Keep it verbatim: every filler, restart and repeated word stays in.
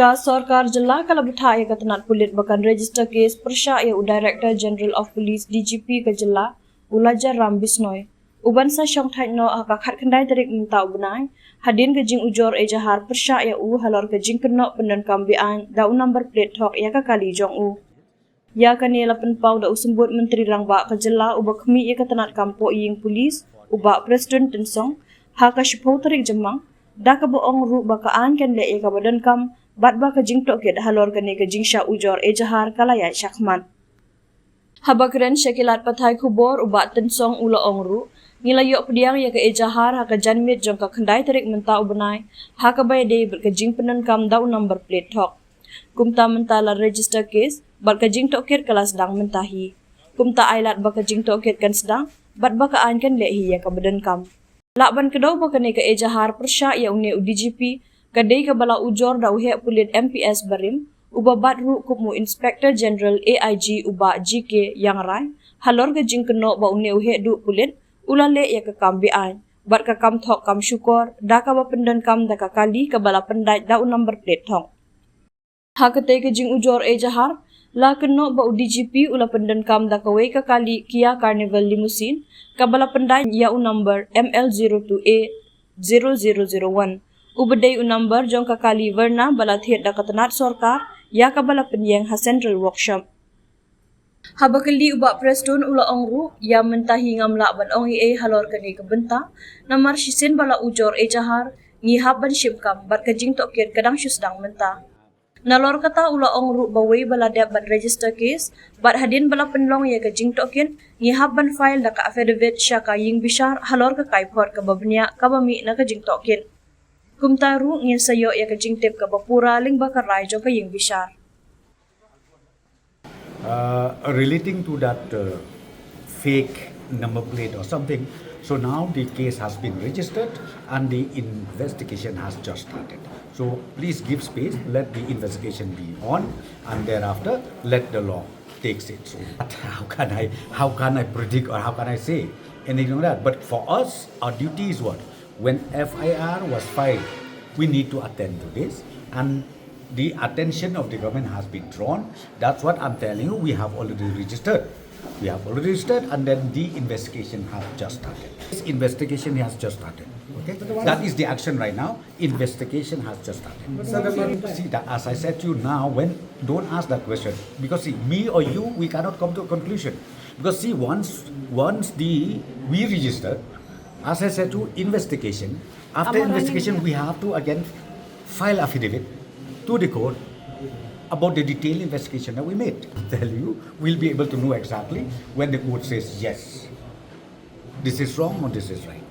Ka sorkar jylla ka la bthah ïa ka tnat pulit ba kan register case pyrshah ïa u Director General of Police, D G P, ka jylla, u Lajaram Bishnoi, u ban sa shongthait noh ha ka khatkhyndai tarik mynta u bnai, hadien ka jingujor ejahar pyrshah ïa u halor ka jingkynnoh pyndonkam beaiñ da u number plate thok ïa ka kali jong u. Ïa kane la pynpaw da u Symbud Myntri Rangbah ka jylla uba khmih ïa ka tnat kam pohïing pulit, u Bah Prestone Tynsong, ha ka shiphew tarik Jymmang, da kaba ong ruh ba ka aiñ kan leh ïa kaba donkam bad ba ka jingtohkit halor kane ka jingshah ujor ejahar ka la ïaid shakhmat. Haba kren sha ki lad pathai khubor, u Bah Tynsong u la ong ruh, ngi la ïoh pdiang ïa ka ejahar ha ka janmiet jong ka khyndai tarik mynta u bnai, ha kaba ïadei bad ka jingpyndonkam da u number plate thok. Kumta mynta la register case bad ka jingtohkit ka la sdang mynta hi. Kumta ai lad ba ka jingtohkit kan sdang bad ba ka aiñ kan leh hi ïa kaba donkam. Lah ban kdew ba kane ka ejahar pyrshah ïa une u D G P ka dei kaba la ujor da u heh pulit M P S barim, uba bat ruh kum u Inspector General, A I G, u Bah G K Iangrai, halor ka jingkynnoh ba une u heh duh pulit u la leh ïa ka kam beaiñ bad ka kam thok kam shukor da kaba pyndonkam da ka kali kaba la pyndait da u number plate thok. Ha katei ka jingujor ejahar, la kynnoh ba u D G P u la pyndonkam da kawei ka kali Kia Carnival Limousine, kaba la pyndait ïa u number M L zero two A zero zero zero one, uba dei u number jong ka kali Verna ba la thied da ka tnat sorkar, ïa kaba la pynïeng ha Central Workshop. Haba kylli u Bah Prestone u la ong ruh, ïa mynta hi ngam lah ban ong ei ei halor kane ka bynta, namar shisien ba la ujor ejahar, ngi hap ban shim kam bad ka jingtohkit ka dang shu sdang mynta. Nalor kata u la ong ruh ba wei ba la dep ban register case, bad hadien ba la pynlong ïa ka jingtohkit, ngi hap ban file da ka affidavit sha ka ïing bishar halor ka kaiphod kaba bniah kaba mih na ka jingtohkit. Kumta ruh ngin sa ïoh ïa ka jingtip kaba pura lyngba ka rai jong ka ïing bishar. Uh, relating to that uh, fake number plate or something, so now the case has been registered and the investigation has just started. So please give space, let the investigation be on, and thereafter let the law takes its own. But how can I, how can I predict or how can I say anything like that? But for us, our duty is what? When F I R was filed, we need to attend to this, and the attention of the government has been drawn. That's what I'm telling you. We have already registered. We have already registered, and then the investigation has just started. This investigation has just started. Okay, that is the action right now. Investigation has just started. See that, as I said to you now, when, don't ask that question, because see, me or you, we cannot come to a conclusion. Because see, once once the we register, as I said to you, investigation. After investigation, we have to again file affidavit to the court about the detailed investigation that we made. Tell you, we'll be able to know exactly when the court says yes, this is wrong or this is right.